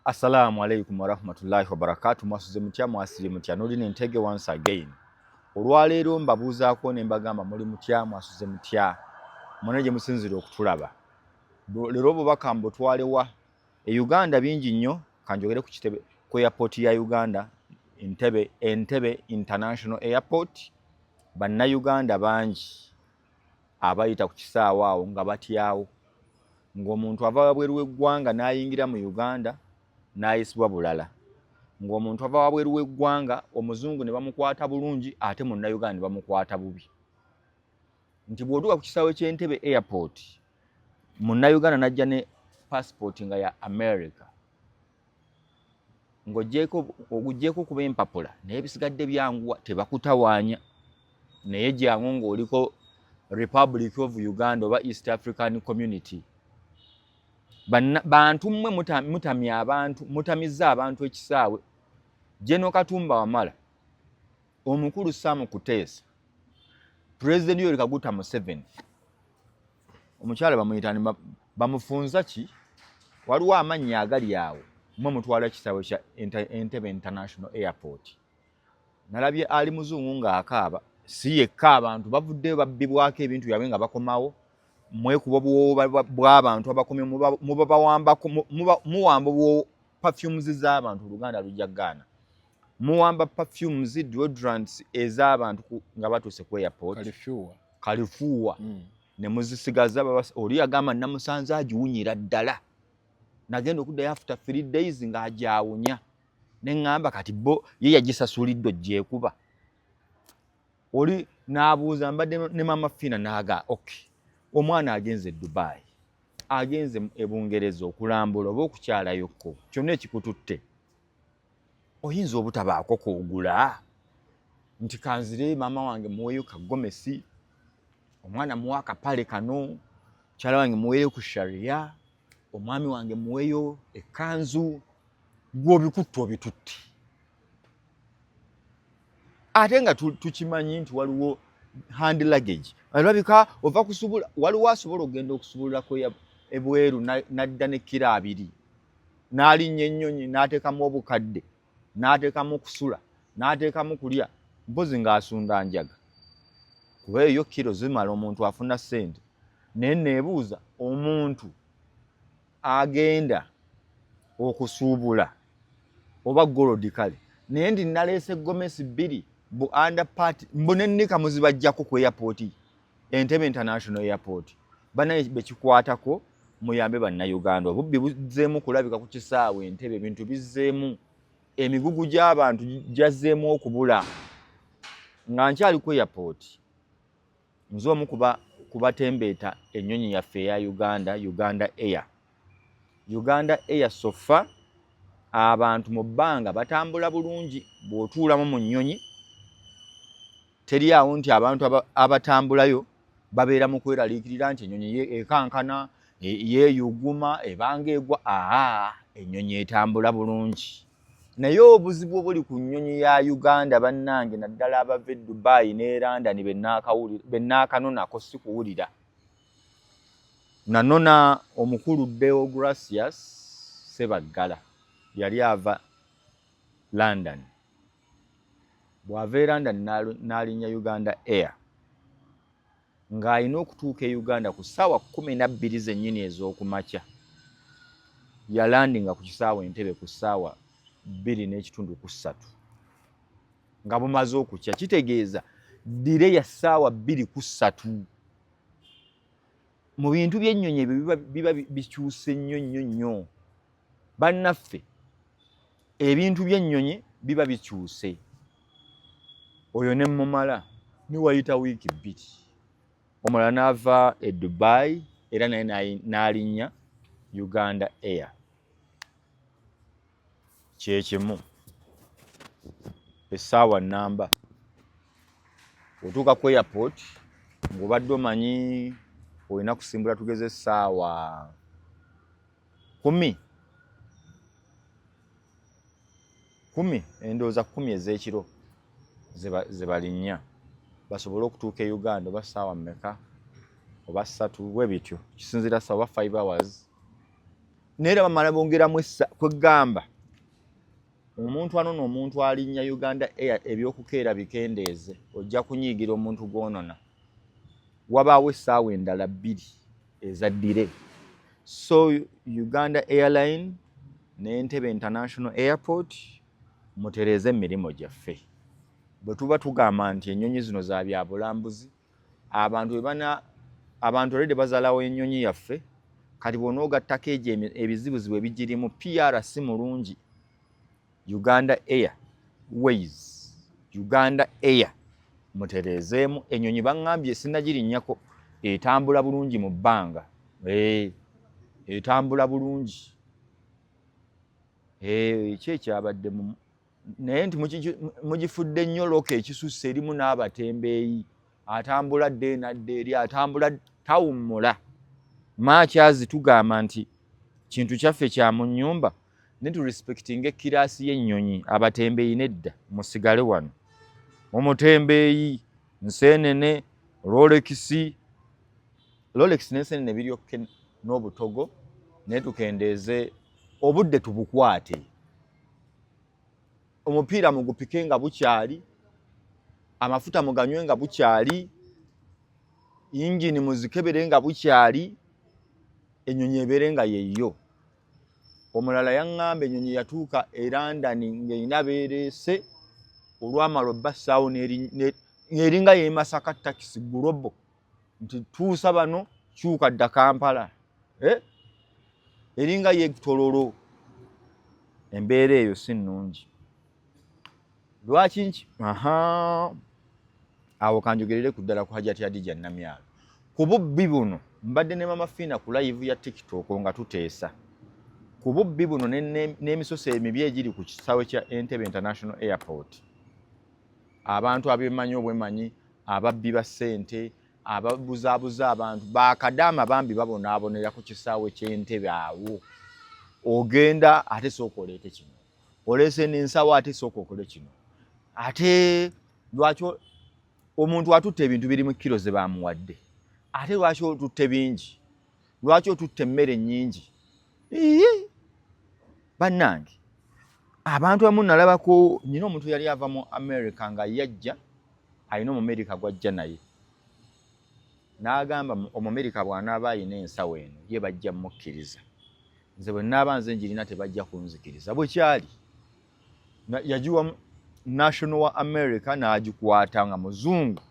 Assalamu alaikum warahmatullahi wabarakatu. Mwasuze mutya, mwasibye mutya? Nolina Entege once again. Olwaleero mbabuuzaako ne mbagamba, muli mutya, mwasuze mutya mwena gye musinzira okutulaba? Leero obubaka mbutwalewa e Uganda bingi nnyo. Kanjogere ku kitebe, ku airport ya Uganda, Entebbe, Entebbe International Airport. Bannayuganda bangi abayita ku kisaawe awo nga batyawo, ng'omuntu ava wabweru w'eggwanga n'ayingira mu Uganda n'ayisibwa bulala, ng'omuntu ava wabweru w'eggwanga omuzungu ne bamukwata bulungi, ate munnayuganda ne bamukwata bubi. Nti bw'otuuka ku kisaawe ky'Entebbe Airport, munnayuganda n'ajja ne passport nga ya America, ng'oggyeko okuba empapula, naye bisigadde byanguwa, tebakutawaanya. Naye jangu ng'oliko Republic of Uganda oba East African Community. Bantu mmwe mutamya abantu, mutamizza abantu ekisaawe. General Katumba Wamala, omukulu Sam Kuteesa, President Yoweri Kaguta Museveni, omukyala bamuyita bamufunza ki, waliwo amannya agali awo. Mmwe mutwala ekisaawe kya Entebbe International Airport. Nalabye ali muzungu ng'akaaba, si yekka, abantu bavuddeyo babbibwako ebintu byabwe nga bakomawo. Mwekuba obuwoowo bw'abantu abakomye, muba bawambako, muwamba obuwoowo, perfumes z'abantu. Oluganda lujja gaana. Muwamba perfumes, deodorants ez'abantu nga batuuse ku airport. Kalifuuwa. Kalifuuwa. Ne muzisigaza. Oli yagamba, namusanze agiwunyira ddala, nagenda okuddayo after 3 days ng'agyawunya. Neŋŋamba kati bo ye yagisasulidde ojjeekuba. Oli n'abuuza, mbadde ne Mama Fina, n'aga ok, omwana agenze e Dubai, agenze e Bungereza okulambula oba okukyalayokko, kyonna ekikututte, oyinza obutabaako kwogula nti kanzire maama wange muweeyo kagomesi, omwana muwe akapale kano, mukyala wange muweeyo ku sharia, omwami wange muweeyo ekkanzu. Gw'obikutte obitutte, ate nga tukimanyi nti waliwo hand luggage alabika ova kusubula. Waliwo asobola okugenda okusubulirako ebweru n'adda ne kiro 20, n'alinnya ennyonyi, n'ateekamu obukadde, n'ateekamu kusula, n'ateekamu kulya, mpozi ng'asunda njaga, kuba eyo kiro zimala omuntu afuna ssente. Naye neebuuza, omuntu agenda okusuubula oba gold, kale naye ndi naleese gomesi bbiri bu underpant, mbu nennika muzibajjako ku airport, Entebbe International Airport. Banaye bekikwatako muyambe Bannayuganda. Obubbi buzzeemu kulabika ku kisaawe Entebbe, ebintu bizzeemu, emigugu gy'abantu gyazzeemu okubula. Nga nkyali ku airport, nze omu kuba kubatembeeta ennyonyi yaffe eya Uganda, Uganda Air. Uganda Air so far abantu mu bbanga batambula bulungi. Bw'otuulamu mu nnyonyi, teri awo nti abantu abatambulayo babeera mu kweraliikirira nti ennyonyi ekankana, yeeyuguma, ebanga egwa. Aa, ennyonyi etambula bulungi. Naye obuzibu obuli ku nnyonyi ya Uganda, bannange, naddala abava e Dubai ne London, benaakanonako si kuwulira. Nanona omukulu Deogratius Sebaggala, yali ava London. Bw'ava e London n'alinnya Uganda Air, ng'alina okutuuka e Uganda ku ssaawa 12 zennyini ez'okumakya. Yalandinga ku kisaawe Entebbe ku ssaawa 2:45 nga bumaze okukya. Kitegeeza delay ya ssaawa 2 ku 3. Mu bintu by'ennyonyi ebyo biba bikyuse nnyo nnyo nnyo. Bannaffe, ebintu by'ennyonyi biba bikyuse. Oyo ne mumala, ne wayita wiiki 2, omulala n'ava e Dubai era naye n'alinnya Uganda Air, kyekimu, essaawa nnamba. Otuuka ku airport ng'obadde omanyi olina kusimbula, tugeze essaawa 10, 10, endowooza 10 ez'ekiro ze balinnya basobole okutuuka e Uganda, oba ssaawa mmeka, oba 3, bwe bityo kisinziira ssaawa, oba 5 hours. Naye era bamala bongeramu essa kwegamba omuntu anona omuntu alinnya Uganda Air, ebyokukeera bikendeeze, ojja kunyiigira omuntu gwonona. Wabaawo essaawa endala 2 eza delay. So Uganda Airline n'Entebe International Airport, mutereeze emirimu gyaffe. Bwe tuba tugamba nti ennyonyi zino za byabulambuzi, abantu bebana abantu already bazalawo ennyonyi yaffe. Kati bw'onoogattako egyo ebizibuzibu ebigirimu, PR si mulungi. Uganda Airways, Uganda Air, mutereezeemu ennyonyi. Baŋŋambye, sinnagirinnyako, etambula bulungi mu bbanga, etambula bulungi. Ki ekyabadde naye nti mugifudde nnyo local ekisusse, erimu n'abatembeeyi, atambula dde nadda eri, atambula tawummula. Maakyazi tugamba nti kintu kyaffe kya mu nnyumba, ne turespectinga eclass y'ennyonyi. Abatembeeyi nedda, musigale wano. Omutembeeyi, nseenene, rolex, rolex n'ensenene biryokke n'obutogo, naye tukendeeze obudde, tubukwate. Omupiira mugupike nga bukyali, amafuta muganywe nga bukyali, yingini muzikebere nga bukyali, ennyonyi ebeere nga yeyyo. Omulala yaŋŋamba ennyonyi yatuuka e London ng'erina beereese, olwamala obbassaawo ng'eringa y'e Masaka takisi Global nti tuusa bano, kyuka dda Kampala, eh? Eringa y'e Tororo. Embeera eyo si nnungi. Lwaki nki aha awo kanjogerere ku ddala ku Hajati Hadija Namyalo ku bubbi buno. Mbadde ne Mama Fiina ku live ya TikTok nga tuteesa ku bubbi buno n'emisoso emibi egiri ku kisaawe kya Entebbe International Airport. Abantu abemanyi obwemanyi, ababbi ba ssente, ababuzaabuza abantu, bakadaama bambi babonaabonera ku kisaawe ky'Entebe awo. Ogenda, ate sooka oleete kino, oleese n'ensawo, ate sooka okole kino. Ate lwaki omuntu atutte ebintu biri mu kiro ze bamuwadde? Ate lwaki otutte bingi? Lwaki otutte emmere nnyingi? Iye, bannange, abantu abamu nalabako nyina omuntu yali ava mu America nga yajja alina Omumerika gwajja naye, n'agamba Omumerika bw'anaaba ayina ensawo eno ye bajja mukkiriza, nze bwe naaba nze njirina tebajja kunzikiriza. Bwe kyali, yagiwa national wa America n'agikwata nga muzungu,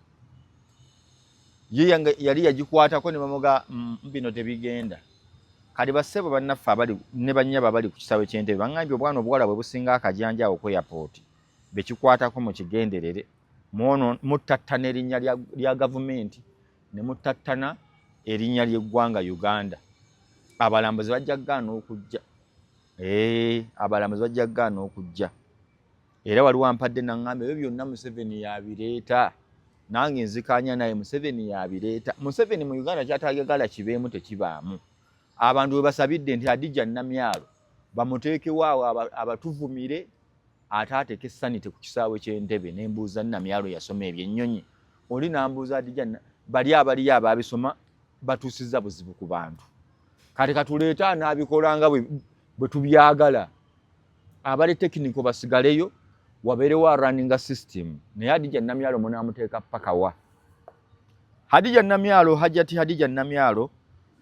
ye yali yagikwatako ne bamuga bino tebigenda. Kati bassebo bannaffe abali ne bannyabo abali ku kisaawe ky'Entebe baŋŋambye obwana obuwala bwe businga akajanja awo ku airport, bekikwatako mukigenderere, muttattana erinnya lya gavumenti ne muttattana erinnya ly'eggwanga Uganda. Abalambuzi bajja kugaana okujja. Abalambuzi bajja kugaana okujja. Era waliwo ampadde naŋŋamba ebyo byonna Museveni yabireeta. Nange nzikanya naye, Museveni yabireeta. Museveni mu Uganda kyatayagala kibeemu tekibaamu. Abantu bwe basabidde nti Hadija Namyalo bamuteekewo awo abatuvumire, ate ateeke sanity ku kisaawe ky'Entebe. Ne mbuuza Namyalo yasoma ebyennyonyi, oli n'ambuuza Hadija, bali abaliyo abaabisoma batuusizza buzibu ku bantu. Kati katuleete anaabikola nga bwe tubyagala. Abali technical basigaleyo, wabeerewo arunninga system. Naye Hadija Namyalo munaamuteeka paka wa? Hadija Namyalo, Hajati Hadija Namyalo,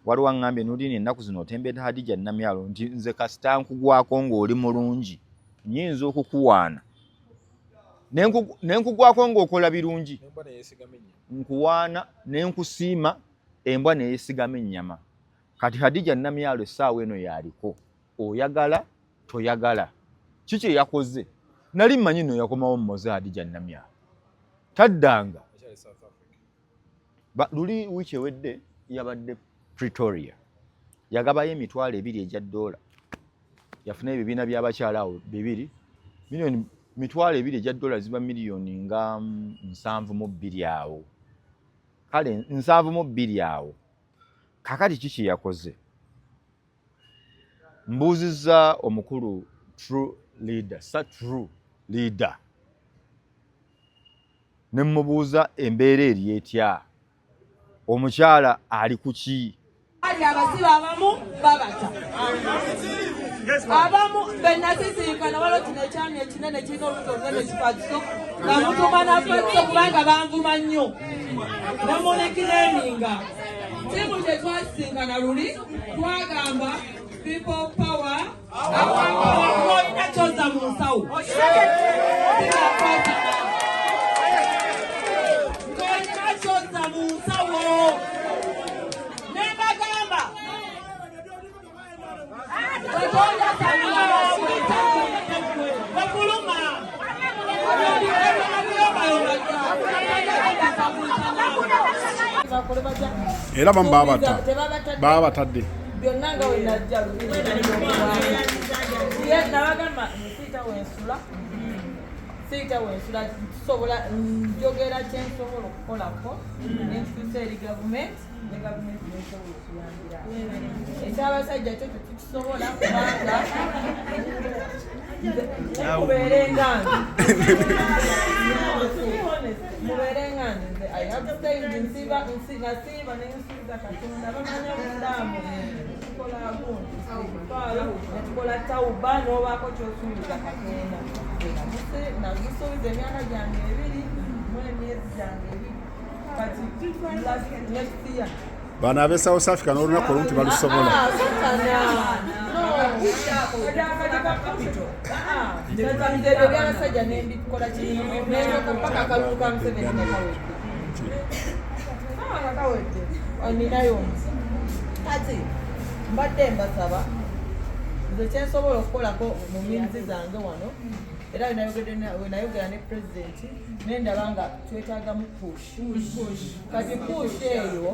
waliwo aŋŋambye, "Nulini, ennaku zino otembedde Hadija Namyalo," nti nze kasita nkugwako ng'oli mulungi, nyinza okukuwaana ne nkugwako ng'okola birungi, nkuwaana ne nkusiima, embwa neyesigama ennyama. Kati Hadija Namyalo essaawa eno yaliko, oyagala toyagala. Kiki eyakoze? Nali mmanyi nno yakomawo mumoze. Hadija Namyalo taddanga. Luli wiiki ewedde yabadde Pretoria, yagabayo 20,000 egya dola, yafuna ebibiina by'abakyala awo bibiri miliyoni. 20,000 egya dola ziba miliyoni nga 72 awo, kale 72 awo. Kakati kiki yakoze? Mbuuzizza omukulu true leader, sa true leader, ne mubuuza embeera eri etya, omukyala ali ku ki? Baali abasibe abamu babata abamu benasisinkana waliwo kino ekyami ekinene kirina olubuto olunene kifakiso nga mutuma nafakiso kubanga banvuma nnyo nemunekireminga tiimu kyetwasisinkana luli twagamba people power olina kyoza mu nsawo olina kyoza mu nsawo nembagamba bakuluma. Era bamu babata babatadde byonna nga wenajja nabagamba nsiita wensula siita wensula tusobola njogera kyensobola okukolako nentuusa eri gavumenti ne gavumenti nesobola okuyambira ekyabasajja kyo tetukisobola kubanga mubeere nga nze mubeere nga nze I have stayed nsiba nasiiba nensuubiza Katonda bamanyi obusiraamu tukola gundi istighfar netukola tawuba n'obaako ky'osuubiza Katonda namusuubiza emyaka gyange ebiri mu emyezi gyange ebiri kati next year Bano ab'e South Africa n'olunaku olumu tebalusobola. Ebyo byabasajja nembikola kinenyoka paka akalulu ka Museveni nga kawedde nga kawedde ninayo kati mbadde mbasaba nze kyensobola okukolako mu minzi zange wano era wenayogera ne pulezidenti nendaba nga twetagamu push kati push eyo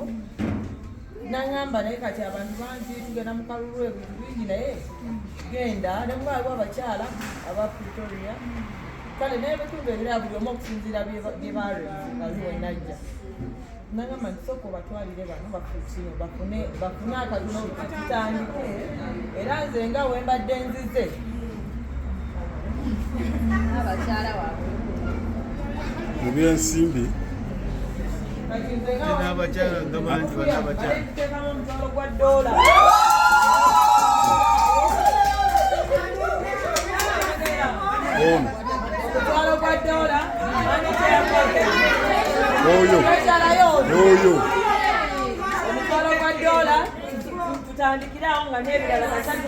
nangamba naye kati abantu bangi tugenda mu kalulu ebintu bingi naye genda nekuba waliwo abakyala aba Pretoria kale n'ebitundu ebirala buli omu okusinziira bye barenzi nga li wenajja nangamba nti sooka obatwalire bano bafukino bafune bafune akatono tutandike era nze nga wembadde nzize abakyala waabwe Mu byensimbi kati nze nga N'abakyala nga bangi bano abakyala. tuteekamu omutwalo gwa ddoola ono omutwalo gwa ddoola oyo ekyalayo oyo omutwalo gwa ddoola tutandikirawo nga n'ebirala kasatu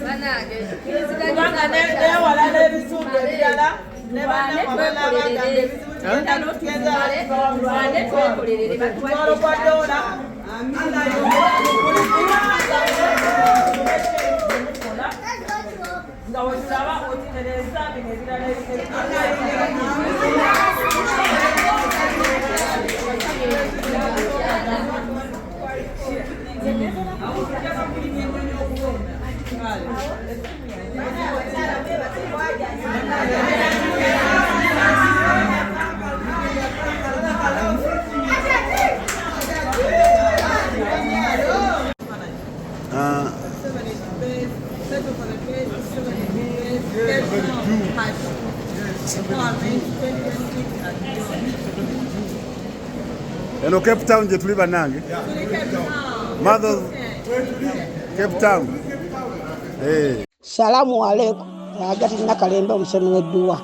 banange kubanga newalala ebitundu ebirala ne bannabagamba ebizibu tugenda tulwane twekolerere omutwalo gwa ddoola nga wetulaba otutereeza bino ebirala. Ah, eno Cape Town gye tuli bannange mother Cape Town. Eh. Salamu aleikum. Hajati Nakalembe omusomi w'edduwa.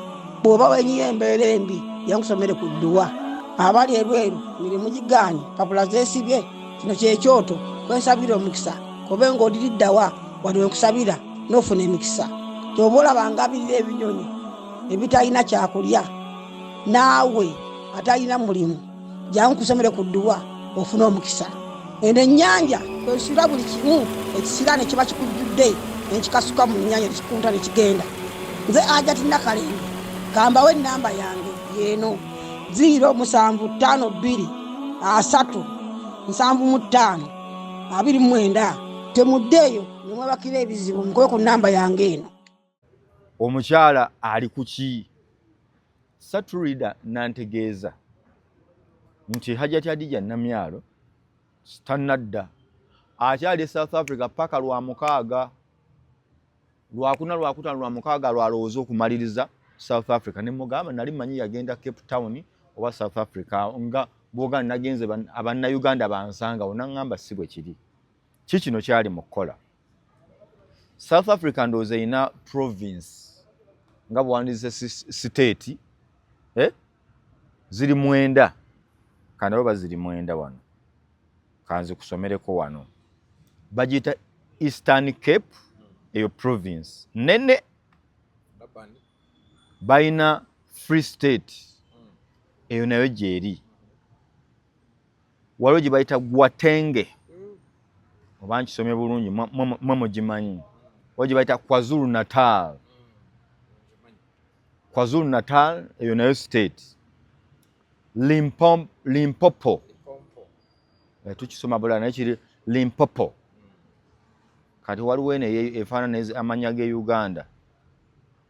Bw'oba wenyiye embeera embi, yankusomere ku dduwa. Abali ebweru mirimu gigaanye, papula zeesibye, kino kyekyoto kwensabira omukisa. Kobe ng'odiriddawa wano wenkusabira n'ofuna emikisa. Ky'oba olaba ngabirira ebinyonyi ebitalina kyakulya, naawe atalina mulimu, jangu nkusomere ku dduwa ofune omukisa. Eno ennyanja kwesula buli kimu ekisiraani ekiba kikujjudde nenkikasuka mu nnyanja nekikunta nekigenda. Nze Hajati Nakalembe kambawe ennamba yange yeeno 0752 3 75 29. Temuddeeyo nemwebakira ebizibu mukube ku nnamba yange eno. Omukyala ali ku ki Saturida nantegeeza nti Hajati Hadija Namyalo tannadda akyali e South Africa paka lwa mukaaga. Lwakuna, Lwakutaano, Lwamukaaga lwalowooza okumaliriza South Africa. Ne mugamba nali manyi yagenda Cape Town oba South Africa, nga bwoga nagenze Abannayuganda bansangawo. Naŋŋamba si bwe kiri. Ki kino kyali mu kukola South Africa, ndowooza erina province nga bwewandise state, eh? Ziri 9, kanabo baziri 9 wano. Kanzi kusomereko wano, bagiyita Eastern Cape, eyo province nene. Balina Free State, eyo nayo gyeri. Waliwo gye bayita Gauteng, oba nkisomye bulungi, mwe mugimanyi. Waliwo gye bayita KwaZulu Natal, KwaZulu Natal eyo nayo state. Limpopo, tukisoma bulala naye kiri Limpopo. Kati waliwo eno efaanana amannya ge Uganda,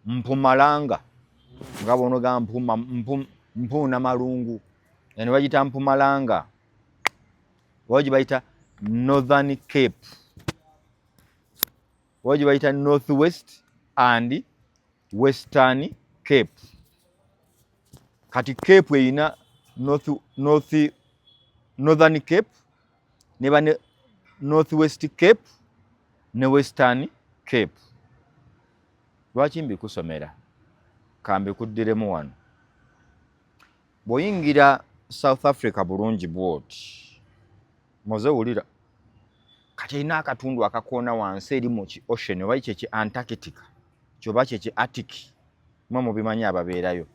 Mpumalanga, nga bwonoga Mpuuna Malungu, eno bagiyita Mpumalanga. Waliwo gye bayita Northern Cape, waliwo gye bayita North West and Western Cape. Kati Cape erina Northern Cape, neba ne North West Cape ne Western Cape. Lwaki mbikusomera? Kambikuddiremu wano. Bw'oyingira South Africa bulungi bwoti, moze wulira, kati erina akatundu akakoona wansi eri mu ki ocean, oba kyeki Antarctica kyoba kyeki Arctic, mwe mubimanyi ababeerayo.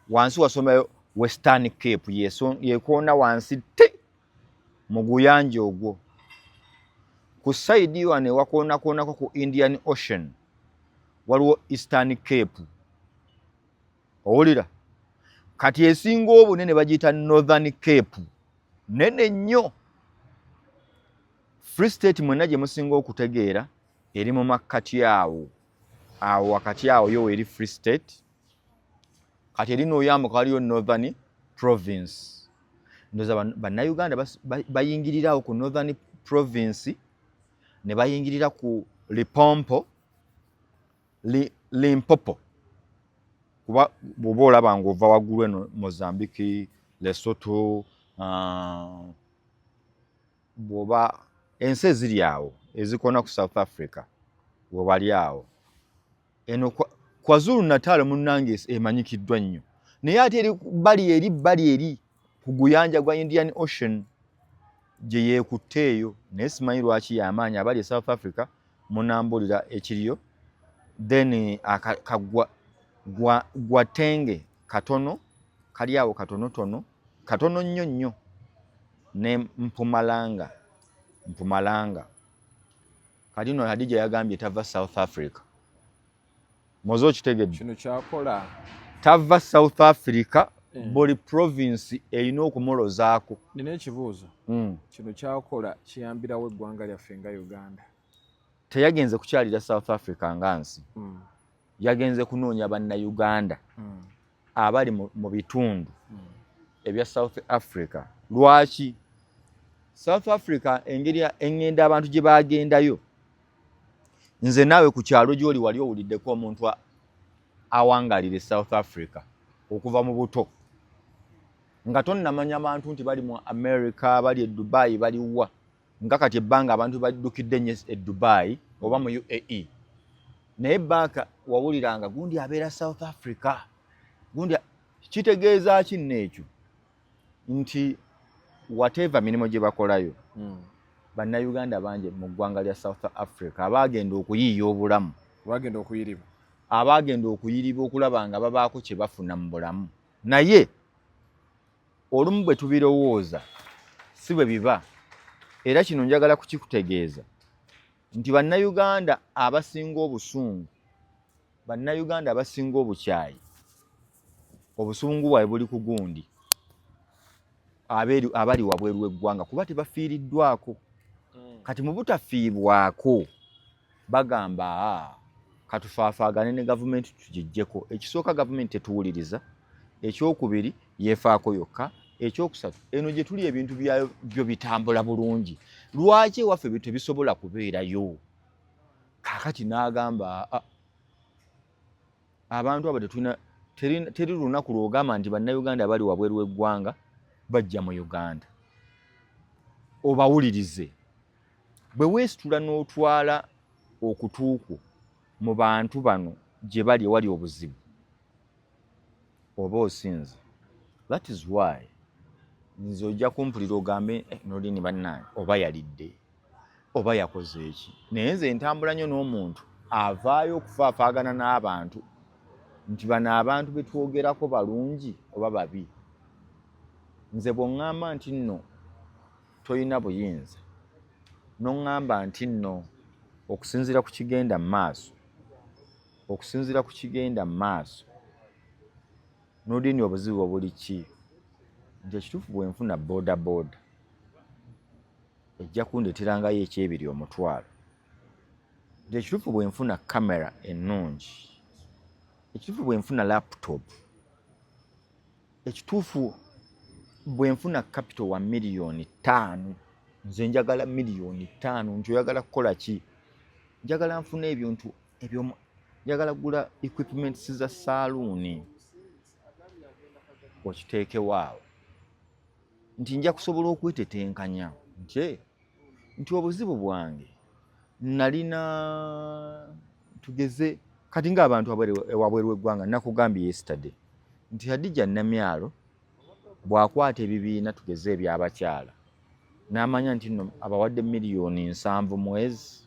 Wansi wasomayo Western Cape, yekoona wansi te mu guyanja ogwo. Ku side wano ewakoonakoonako ku Indian Ocean waliwo Eastern Cape. Owulira, kati esinga obunene bagiyita Northern Cape, nene nnyo. Free State mwenna gye musinga okutegeera eri mu makkati awo, awo wakati awo yo eri Free State. Kati eri n'oyambuka waliyo Northern Province. Ndowooza Bannayuganda bayingirirawo ku Northern Province ne bayingirira ku Limpopo, Limpopo, kuba bw'oba olaba ng'ova waggulu eno Mozambique, Lesotho, bw'oba ensi eziri awo ezikona ku South Africa, webali awo eno KwaZulu Natal munnange emanyikiddwa nnyo, naye ate eri bali eri bali eri ku guyanja gwa Indian Ocean gye yeekutte eyo, naye simanyi lwaki y'amaanyi. Abali e South Africa munambulira ekiriyo. Then kagwa Gauteng katono kali awo, katonotono, katono nnyo nnyo, ne Mpumalanga, Mpumalanga. Kati no Hadija yagambye tava South Africa, moze okitegedde? Kino kyakola. Tava South Africa. Buli province erina okumulozaako. Nina ekibuuzo. Kino kyakola kiyambirawo eggwanga lyaffe nga Uganda? Teyagenze kukyalira South Africa nga nsi. Yagenze kunoonya Bannayuganda abali mu bitundu ebya South Africa. Lwaki South Africa? Engeri eŋŋenda abantu gye bagendayo, nze naawe ku kyalo gy'oli wali owuliddeko omuntu awangalira e South Africa okuva mu buto nga tonnamanya bantu nti bali mu America, bali e Dubai, baliwa? Nga kati ebbanga abantu baddukidde nnyo e Dubai oba mu UAE, naye baaka wawuliranga gundi abeera South Africa, gundi kitegeeza ki nno ekyo? Nti whatever mirimu gye bakolayo, Bannayuganda bangi mu ggwanga lya South Africa abaagenda okuyiiya obulamu. Bagenda okuyiriba. Abaagenda okuyiriba okulaba nga babaako kye bafuna mu bulamu, naye olumu bwe tubirowooza si bwe biba. Era kino njagala kukikutegeeza nti Bannayuganda abasinga obusungu, Bannayuganda abasinga obukyayi, obusungu bwabwe buli ku gundi abali wabweru w'eggwanga, kuba tebafiiriddwako. Kati mu butafiibwako bagamba, "Aa, katufaafaagane ne gavumenti tugiggyeko." Ekisooka, gavumenti tetuwuliriza. Ekyokubiri, yeefaako yokka. Ekyokusatu, eno gye tuli ebintu byayo byo bitambula bulungi, lwaki ewaffe tebisobola kubeerayo? Kakati n'agamba, "Ah, abantu abo tetulina, teri lunaku lwogamba nti Bannayuganda abali wabweru w'eggwanga bajja mu Uganda obawulirize." Bwe weesitula n'otwala okutuukwo mu bantu bano gye bali ewali obuzibu, oba osinze. That is why nze ojja kumpulira ogambe, "Eh, Nolini bannange, oba yalidde oba yakoze eki." Naye nze ntambula nnyo n'omuntu avaayo okufaafaagana n'abantu nti bano abantu betwogerako balungi oba babi. Nze bw'oŋŋamba nti nno toyina buyinza, n'oŋŋamba nti nno okusinziira ku kigenda mu maaso, okusinziira ku kigenda mu maaso, Nolini, obuzibu obuli ki? Nti ekituufu bwe nfuna boda boda ejja kundeeterangayo ekyebiri omutwalo, nti ekituufu bwe nfuna kamera ennungi, ekituufu bwe nfuna laptop, ekituufu bwe nfuna capital wa 5 miliyoni, nze njagala 5 miliyoni. Nti oyagala kukola ki? Njagala nfuna ebintu ebyomu, njagala gula equipments za saaluuni, okiteekewo awo nti nja kusobola okwetetenkanya, nti obuzibu bwange nalina. Tugeze kati ng'abantu ewabweru w'eggwanga, nakugambye yesterday nti Hadija Namyalo bw'akwata ebibiina, tugeze ebyabakyala, n'amanya nti nno abawadde 70 miliyoni mwezi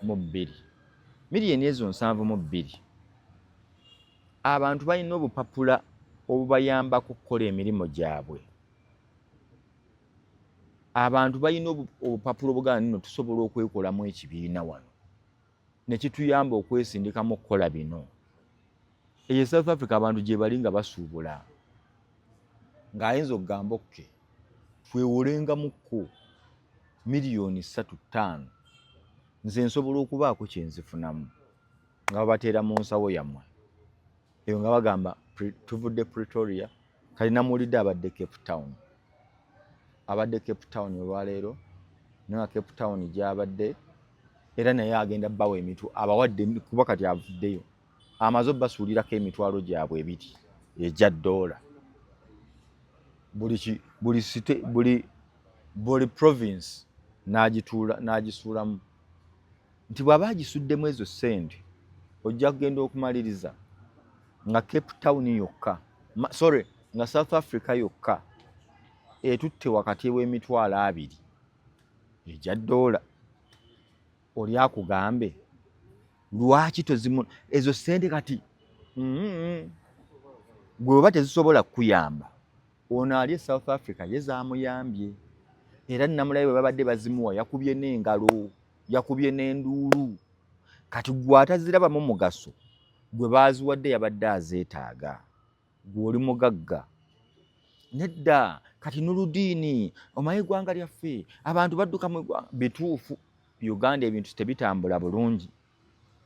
mu bbiri, 72 miliyoni, abantu balina obupapula obubayambako okukola emirimu gyabwe. Abantu balina obupapula obugamba nno tusobola okwekolamu ekibiina wano ne kituyamba okwesindikamu okukola bino. Eyo e South Africa abantu gye bali nga basuubula, ng'ayinza okugamba, "Okay, twewolengamukko 3 miliyoni 5, nze nsobola okubaako kyenzifunamu," nga babateera mu nsawo yammwe eyo nga bagamba tuvudde Pretoria. Kali namuwulidde abadde Cape Town, abadde Cape Town olwaleero, naye nga Cape Town gyabadde era naye agenda bawa emitwe abawadde, kuba kati avuddeyo amaze obbasuulirako emitwalo gyabwe ebiri egya ddoola buli buli site, buli province n'agituula n'agisuulamu, nti bw'aba agisuddemu ezo ssente, ojja kugenda okumaliriza nga Cape Town yokka, sorry, nga South Africa yokka etutte wakati w'emitwalo 20 egya ddoola. Oli akugambe lwaki tozimu ezo ssente? Kati gwe oba tezisobola kukuyamba, ono ali e South Africa ye zaamuyambye, era namulabe bwe babadde bazimuwa yakubye n'engalo, yakubye n'enduulu. Kati gwe atazirabamu mugaso, gwe baaziwadde yabadde azeetaaga, gwe oli mugagga. Nedda, kati Nuludiini, omanyi eggwanga lyaffe abantu badduka mu ggwanga. Bituufu, Uganda ebintu tebitambula bulungi,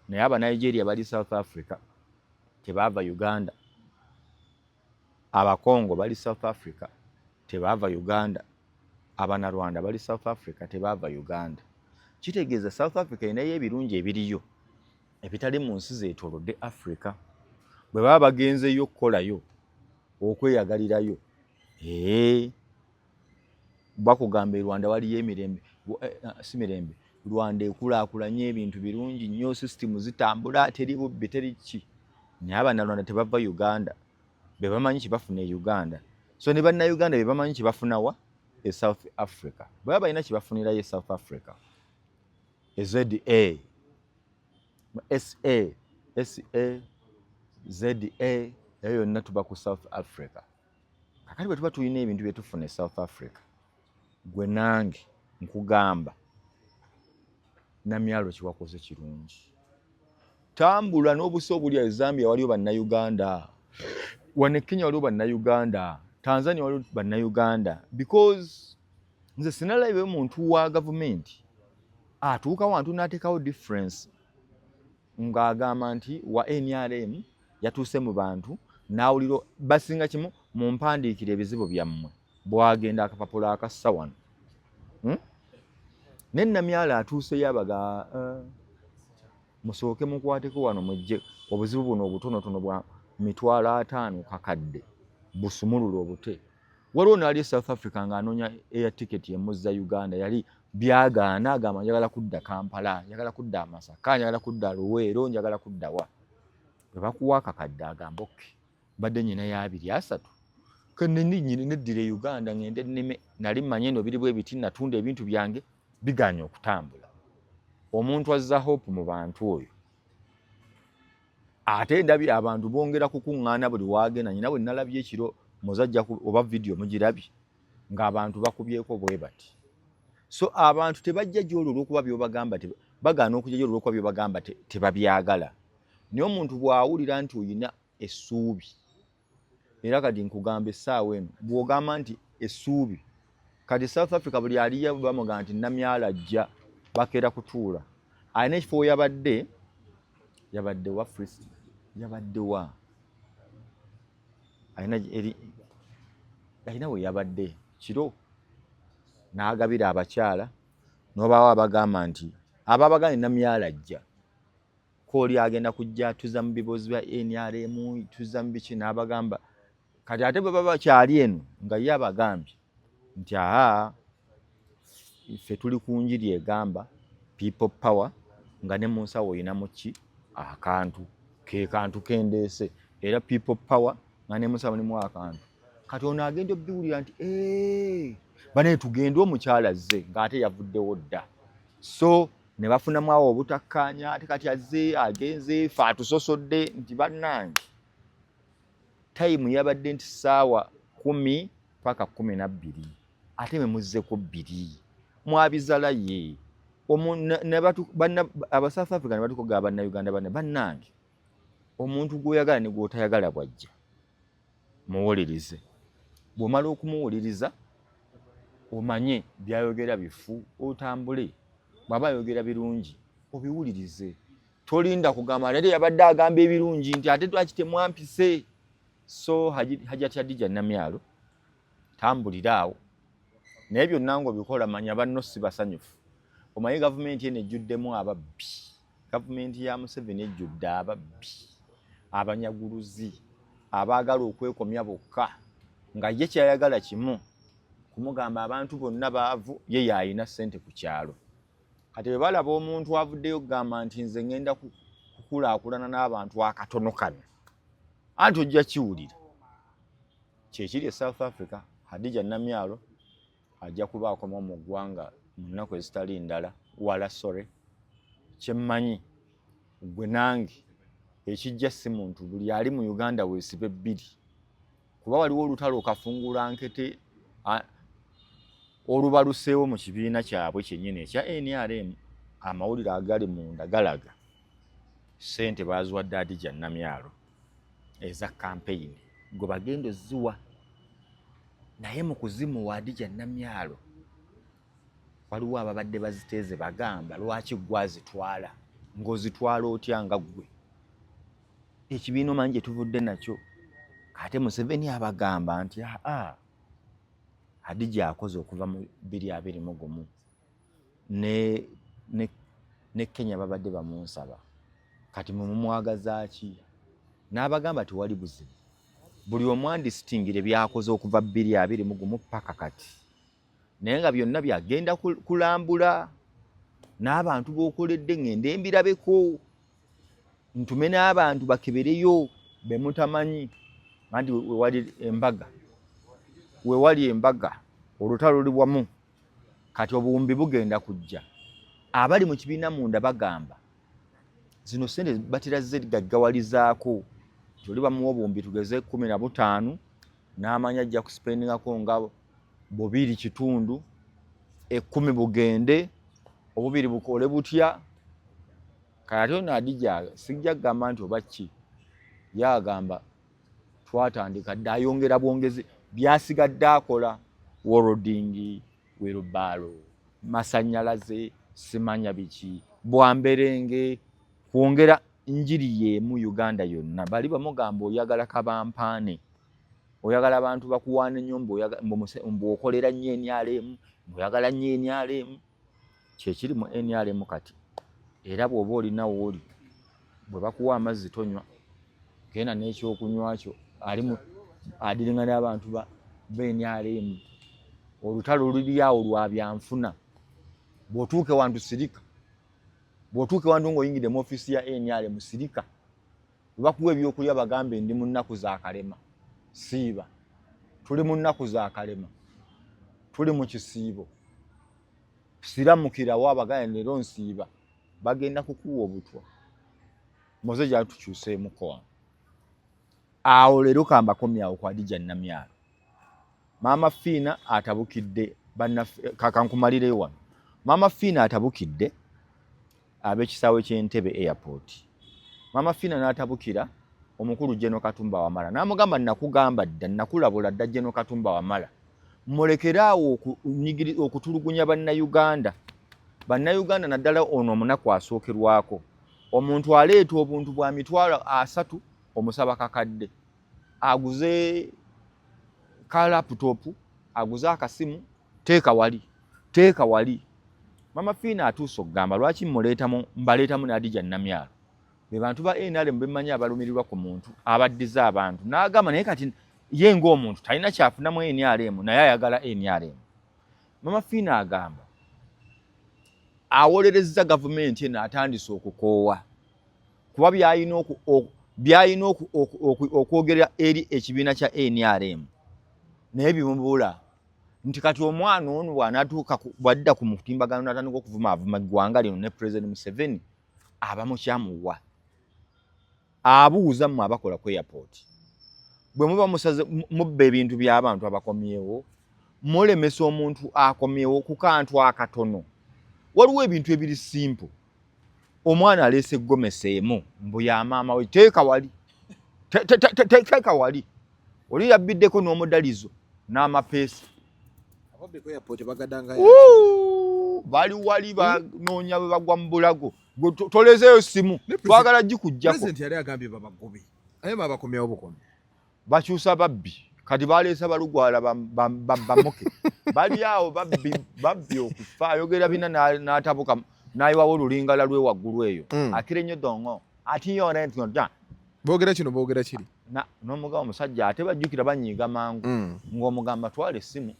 naye Abanigeria bali South Africa tebaava Uganda, Abakongo bali South Africa tebaava Uganda, Abanarwanda bali South Africa tebaava Uganda. Kitegeeza South Africa erinayo ebirungi ebiriyo ebitali mu nsi zeetoolodde Africa. Bwe baba bagenzeyo okukolayo okweyagalirayo, ee, bakugamba e Rwanda waliyo emirembe, si mirembe, Rwanda ekulaakulanye, ebintu birungi nnyo, sisitimu zitambula, teri bubbi, teri ki, naye Abanyarwanda tebava Uganda. Be bamanyi kyebafuna e Uganda, so ne Bannayuganda be bamanyi kyebafunawa e South Africa. Baba balina kyebafunirayo e South Africa, e za sa sa za eyo yonna tuba ku South Africa. Kakati bwe tuba tulina ebintu bye tufuna e South Africa, gwe nange nkugamba, Namyalo, kiwakoze kirungi. Tambula n'obusa obuli e Zambia, waliyo Bannayuganda, wano e Kenya waliwo Bannayuganda, Tanzania waliwo Bannayuganda, because nze sinalabe muntu wa gavumenti atuuka wantu n'ateekawo difference ng'agamba nti wa NRM yatuuse mu bantu n'awulira basinga kimu, "Mumpandiikira ebizibu byammwe." Bwagenda akapapula akassa wano, Ne Namyalo atuuseyo abaga, Musooke mukwateko wano mujje obuzibu buno obutonotono bwa 500,000 kakadde busumulula obute. Waliwo naali e South Africa ng'anoonya air ticket emuzza Uganda, yali byagaana, agamba njagala kudda Kampala, njagala kudda Masaka, njagala kudda Luweero, njagala kudda wa. Bwe bakuwa akakadde agamba okay, mbadde nyina ya abiri asatu kenennyini neddira e Uganda ngende nnime, nali mmanyi eno biri bwe biti, natunda ebintu byange bigaanye okutambula. Omuntu azza hope mu bantu oyo. Ate ndabye abantu bongera kukuŋŋaana buli waagenda. Nyina bwe nalabye ekiro muzajja oba vidiyo mugirabye ng'abantu bakubyeko bwe bati. So abantu tebajja gy'oli olw'okuba by'obagamba, bagaana okujja gy'oli olw'okuba by'obagamba tebabyagala. Naye omuntu bw'awulira nti oyina essuubi, era kati nkugamba essaawa eno bw'ogamba nti essuubi, kati South Africa buli aliyo bamugamba nti Namyalo ajja, bakeera kutuula. Alina ekifo we yabadde, yabadde wa Free, yabadde wa alina eri alina we yabadde kiro n'agabira abakyala n'obaawo abagamba nti ababagamba Namyalo ajja kooli agenda kujja atuza mu bibozi bya NRM, tuza mu biki, n'abagamba kati ate bwe baba bakyali eno nga ye abagambye nti aa ffe tuli ku njiri egamba people power, nga ne mu nsawo oyinamu ki akantu ke kantu kendeese, era people power nga ne mu nsawo mulimu akantu. Kati ono agenda obiwulira nti bane tugende omukyala azze, ng'ate yavuddewo dda. So ne bafunamu awo obutakkaanya, ate kati azze agenze fe atusosodde nti bannange time yabadde nti 10:00 paka 12, ate mwe muzze ku 2 mwabizala ye aba South Africa ne batukoga bannayuganda banne bannange, omuntu gw'oyagala ne gw'otayagala bw'ajja muwulirize. Bw'omala okumuwuliriza omanye by'ayogera bifu, otambule. Bw'aba ayogera birungi obiwulirize, tolinda kugamba naye yabadde agamba ebirungi nti ate lwaki temwampise. So Hajati Hadija Namyalo, tambulira awo, naye byonna ng'obikola manya banno si basanyufu. Omanyi gavumenti eno ejjuddemu ababbi, gavumenti ya Museveni ejjudde ababbi, abanyaguluzi, abaagala okwekomya bokka, nga ye kyayagala kimu kumugamba abantu bonna baavu, ye y'alina ssente ku kyalo. Kati bwe balaba omuntu avuddeyo okugamba nti nze ŋŋenda kukulaakulana n'abantu akatono kano, anti ojja kiwulira. Kyekiri e South Africa. Hadija Namyalo ajja kuba akoma mu ggwanga mu nnaku ezitali ndala wala. Sore kyemmanyi gwe nange ekijja si muntu buli ali mu Uganda weesibe bbiri, kuba waliwo olutalo okafungula nkete olubaluseewo mu kibiina kyabwe kyennyini ekya NRM. Amawulire agali munda galaga ssente baaziwadde Hadija Namyalo eza kampeyini gwe bagenda oziwa, naye mu kuzimuwa Hadija Namyalo waliwo ababadde baziteeze bagamba lwaki gwe azitwala, ng'ozitwala otya nga ggwe ekibiina omanyi gye tuvudde nakyo. Ate Museveni abagamba nti aa Hadija akoze okuva mu 2021 ne Kenya babadde bamunsaba, kati mwe mumwagaza ki? N'abagamba tewali buzibu, buli omu andisitingire byakoze okuva 2021 paka kati, naye nga byonna byagenda kulambula n'abantu b'okoledde, ŋŋende mbirabeko, ntume n'abantu bakebereyo be mutamanyi. Anti wewali embaga, wewali embaga olutalo luli wamu, kati obuwumbi bugenda kujja. Abali mu kibiina munda bagamba zino ssente batera zigaggawalizaako nti oli bamuwa obuwumbi tugeze 15, n'amanya ajja kusipendingako nga 2.5, 10 bugende, obubiri bukole butya. Kati ate ono Hadija sijja kugamba nti oba ki, ye agamba twatandika dda, ayongera bwongezi byasigadde akola welding, wheelbarrow, masanyalaze, simanya biki, bwamberenge, kwongera njiri y'emu Uganda yonna. Bali bamugamba oyagala kabampaane, oyagala abantu bakuwaane nnyo, mbu okolera nnyo NRM, mbu oyagala nnyo NRM. Kyekiri mu NRM kati. Era bw'oba olina wooli, bwe bakuwa amazzi tonywa, genda n'ekyokunywa kyo. Ali adiringa n'abantu ba NRM. Olutalo luli awo lwa byanfuna. Bw'otuuka ewantu sirika, bw'otuuka ewantu ng'oyingidde mu ofiisi ya NRM sirika. Bwe bakuwa ebyokulya bagambe ndi mu nnaku za kalema, siiba. Tuli mu nnaku za kalema, tuli mu kisiibo, siramukirawo abaganda leero nsiiba, bagenda kukuwa obutwa. Moze gyali tukyuseemuko wano awo leero kambakomyawo ku Hadija Namyalo. Maama Fiina atabukidde bannaffe, kakankumalireyo wano. Maama Fiina atabukidde ab'ekisaawe ky'Entebbe airport. Maama Fiina n'atabukira omukulu General Katumba Wamala n'amugamba, nakugamba dda, nakulabula dda General Katumba Wamala, mulekere awo okutulugunya Bannayuganda. Bannayuganda naddala ono omunaku asookerwako. Omuntu aleeta obuntu bwa 300,000 omusaba kakadde, aguze ka laptop, aguze akasimu, teeka wali, teeka wali. Mama Fiina atuuse okugamba lwaki muleetamu, mbaleetamu ne Hadija Namyalo, be bantu ba NRM bemmanyi abalumirirwa ku muntu abaddiza abantu. N'agamba naye kati ye ng'omuntu talina kyafunamu NRM, naye ayagala NRM. Mama Fiina agamba awolerezza gavumenti eno atandise okukoowa kuba byalina okwogera eri ekibiina kya NRM, naye bimubula nti kati omwana ono bw'anaatuuka bw'adda ku mutimbagano n'atandika okuvumaavuma eggwanga lino ne President Museveni, aba mukyamuwa. Abuuza mmwe abakola ku airport, bwe muba musaze mubba ebintu by'abantu abakomyewo, mulemesa omuntu akomyewo ku kantu akatono. Waliwo ebintu ebiri simple. Omwana aleese gomesi emu mbu ya maama we, teeka wali, teeka wali. Oli yabbiddeko n'omudalizo n'amapeesa. Bali wali banoonya bwe bagwa mu bulago. Tolezeeyo simu, twagala gikuggyako. President yali agambye babagobe, naye babakomyawo bukomi. Bakyusa babbi, kati baleesa balugwala bamuke bali awo babbi, babbi okufa. Ayogera bina n'atabuka n'ayiwawo olulingala lwe waggulu eyo. Akira ennyo dongo ati yona boogera kino, boogera kiri. N'omugamba omusajja ate bajjukira banyiiga mangu. Ng'omugamba twala essimu,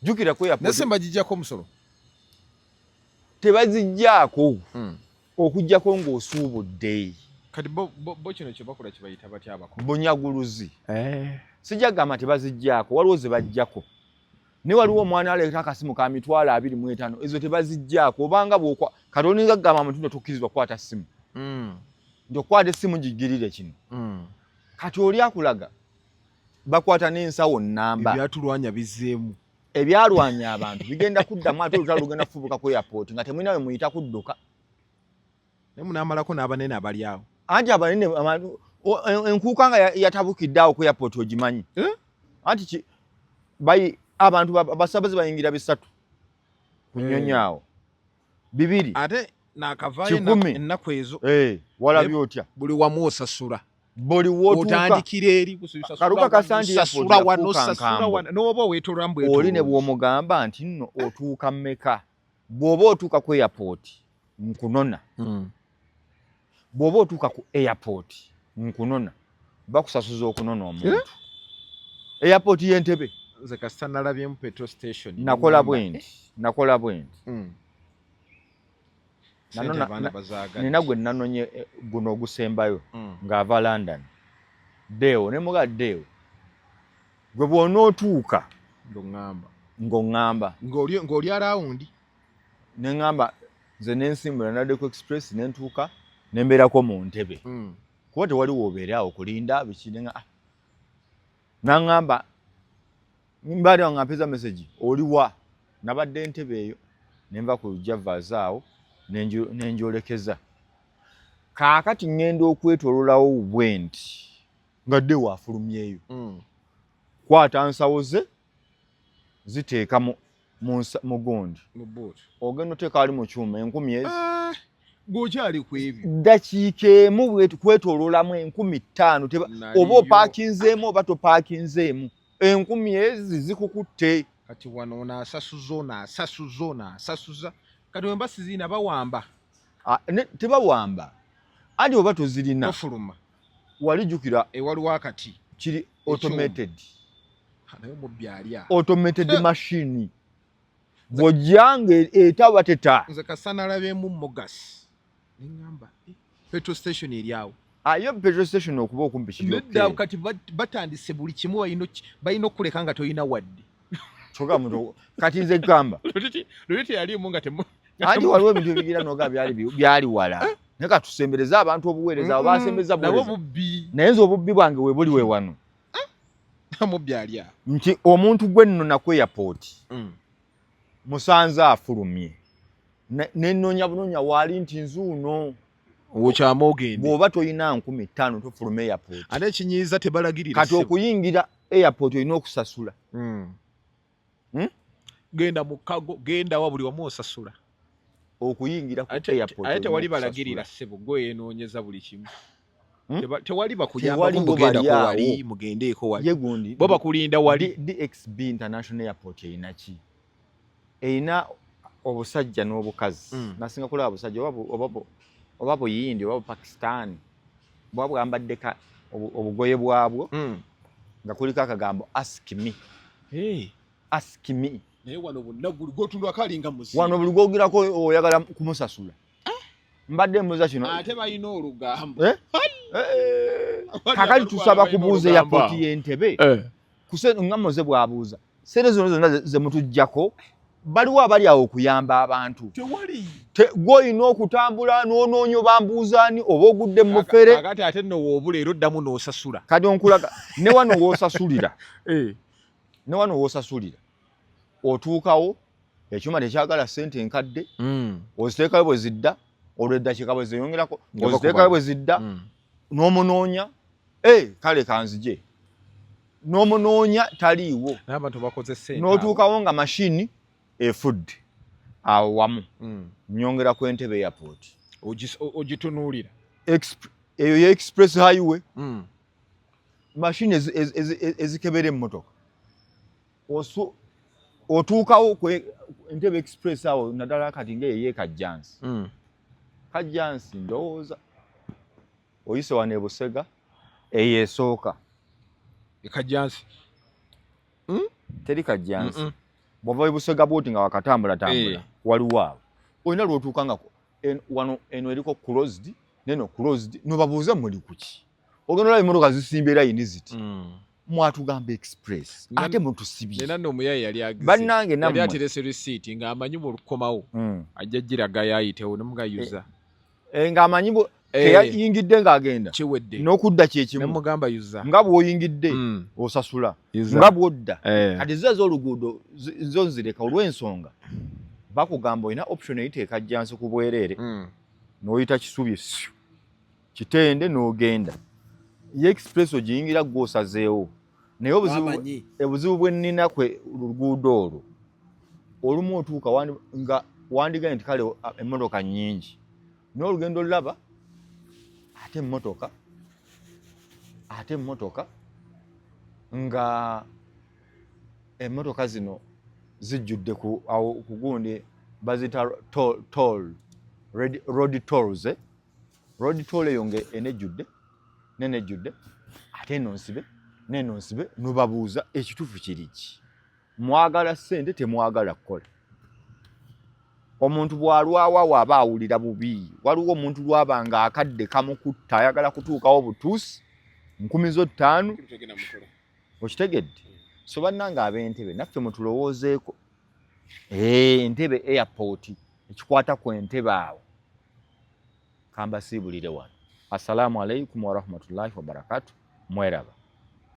jjukira ku airport nese mbagijjako omusolo. Tebazijjaako okuggyako ng'osuubudde. Kati bo kino kyebakola kibayita batya abako? Bunyaguluzi. Sijja kugamba tebazijjaako, waliwo ze bajjako, naye waliwo omwana aleeta akasimu ka 25,000, ezo tebazijjaako. Obanga bwokwa kati olinga kugamba muntu nti tokkirizibwa kukwata ssimu, nti okukwata essimu gigirire kino. Kati oli akulaga bakwata n'ensawo nnamba. Ebyatulwanya bizzeemu. Ebyalwanya abantu bigenda kuddamu, ate olutalo lugenda kufubuka ku airport nga temulina we muyita kudduka. Naye munaamalako n'abanene abali awo. Anti abanene enkuuka nga yatabukidde awo ku airport ogimanyi. Eh? Anti abantu abasabaze bayingira bisatu ku nnyonyi awo, bibiri. Ate nakavaayo 1,000. Ennaku ezo. Eh, walabye otya? Buli wamu osasula. Buli wootuuka. Otandikira eri. Kaluka Kasandi sasula airport wano, yafuuka sasula nkambo. Wano n'oba weetoolwa Oli ne mbwetooloozi. bw'omugamba nti nno otuuka mmeka, bw'oba otuuka ku airport nkunona, bw'oba otuuka ku airport nkunona, bakusasuza okunona omuntu. Airport y'Entebe. Nze kasita nalabyemu petrol station. Nakola bwe nti, nakola bwe nti. Sente abaana bazaagadde. Nina gwe nanonye guno ogusembayo ng'ava London, Deo, ne muga Deo, gwe bw'onootuuka ng'oŋŋamba, ng'oŋŋamba. Ng'oli around. Ne ŋŋamba nze nensimbula naddeko express ne ntuuka ne mbeerako mu ntebe kuba tewali woobeere awo kulinda biki. Ne ah. N'aŋŋamba mbaali nga mpeeza message, oli wa? Nabadde entebe eyo ne nva ku Javas awo ne njolekeza. Kaakati ŋŋenda okwetoololawo bwe nti nga Deo afulumyeyo, kwata nsawo ze ziteeka mu gundi. Mu boot. Ogenda oteeka wali mu kyuma 1000 ezi. Ah, gw'okyali ku ebyo. Ddakiika emu kwetooloolamu 5,000 Naliyo. Oba opaakinzeemu oba topaakinzeemu, 1000 ezi zikukutte. Kati wano ono asasuza, ono asasuza, ono asasuza, kati wemba siziina bawamba. Ah, tebawamba anti oba tozirina tofuluma. Wali jjukira ewaliwo akati kiri automated. Naye omubbi alya. Automated machine bw'ojja nga etaba teta. Nze kasanalabyemu mogas neŋŋamba, eh, petrol station eri awo. Ayo petrol station okuba okumpi kiri. Nedda, kati batandise buli kimu balina okuleka nga tolina wadde. Kyokka muntu kati nze gamba luli teyaliimu nga temu anti waliwo ebintu ebigira noga byali wala, naye katusembereze abantu obuweereza abo basembeza nabo buweereza. Bubbi. Naye nze obubbi bwange we buli we wano. Mubbi alya. Nti omuntu gwe nnona ku airport musanze afulumye, nenoonya bunoonya waali nti nzuuno. Okyama ogende. Bw'oba toyina 5000 tofuluma airport. Ate ekinyiiza tebalagirira. Kati ssebo. Okuyingira airport olina okusasula. Genda mu kago, genda wa buli wamu osasula. Okuyingira ku Ate airport ate olina tewali okusasula. balagirira ssebo, gwe yenoonyeza buli kimu. Hmm? Tewali bakuyambako. Tewaliwo Mugendako bali awo. wali, mugendeeko wali, Ye gundi bo bakulinda wali. DXB International Airport erina ki? Erina obusajja n'obukazi. Nasinga kulaba busajja oba buyindi oba bupakistan, bwa bwambadde obugoye bwabwo nga kuliko akagambo "Ask me." Hey. "Ask me." Naye wano bonna buli gwotundwako alinga muzibu. Wano buli gwogirako oyagala kumusasula. Mbadde mbuuza kino. Ate balina olugambo. Eh? Eh, kakati tusaba kubuuza airport y'Entebe nga Moze bw'abuuza, sente zino zonna ze mutuggyako, baliwo abali awo okuyamba abantu? Tewali. Gw'olina okutambula n'onoonya obambuuzaani oba ogudde mu mufere. Kakati ate nno woobula era oddamu n'osasula. Kati onkulaga ne wano w'osasulira, ne wano w'osasulira otuukawo ekyuma tekyagala sente enkadde, oziteekayo bwe zidda, olwo eddakiika bwe zeeyongerako Nga oziteekayo bakubala. Bwe zidda n'omunoonya, e kale kanzije, n'omunoonya taliiwo. N'abantu bakoze sente. N'otuukawo nga mashini efudde awo wamu. Nyongera ku Entebe Airport. Ogitunuulira. Eyo ye express highway, mashini ezikebera emmotoka. Otuukawo ku Entebe Express awo, naddala kati ngaeyo ye Kajjansi. Kajjansi ndowooza oyise wano e Busega, eyo esooka. Ekajjansi. Teri Kajjansi. Bw'ova e Busega bwoti nga wakatambula tambula, waliwo awo olina lwotuuka nga wano eno eriko closed neno closed, nobabuuza muli kuki? Ogenda olaba emmotoka zisimbye layini ziti, mwatugamba express, ate mutusibye. Nena nno omuyaye yali agize. Bannange Yali nammwe. aterese risiiti ng'amanyi mu lukomawo ajja giragayo ayitewo nemugayuza. Eh, ng'amanyi teyayingidde ng'agenda Kiwedde. n'okudda kyekimu. Nemugamba yuza. Nga bw'oyingidde osasula, Yuza. nga bw'odda. Eh. Kati zo ez'oluguudo zo nzireka olw'ensonga bakugamba olina option eyita Ekajjansi ku bwereere, n'oyita Kisubi, syu Kitende n'ogenda. Ye express ogiyingira gw'osazeewo, naye obuzibu Wamanyi. Obuzibu bwe nnina kwe luguudo olwo, olumu otuuka nga wandigambye nti kale emmotoka nnyingi, naye olugendo olulaba ate emmotoka nga emmotoka zino zijjudde ku awo ku gundi bazita toll road tolls, eh? Road toll eyo nga enejjudde nenejjudde, ate eno nsibe neno nsibe, nobabuuza ekituufu kiri ki? Mwagala ssente, temwagala kukola. Omuntu bw'alwawo awo aba awulira bubi. Waliwo omuntu lwaba nga akadde kamukutta, ayagala kutuukawo butuusi 5,000. Okitegedde? So bannange ab'Entebe naffe mutulowoozeeko. Entebe Airport, ekikwata ku Entebe awo kambasiibulire wano. Assalaamu alaikum warahmatullahi wabarakatu. Mweraba.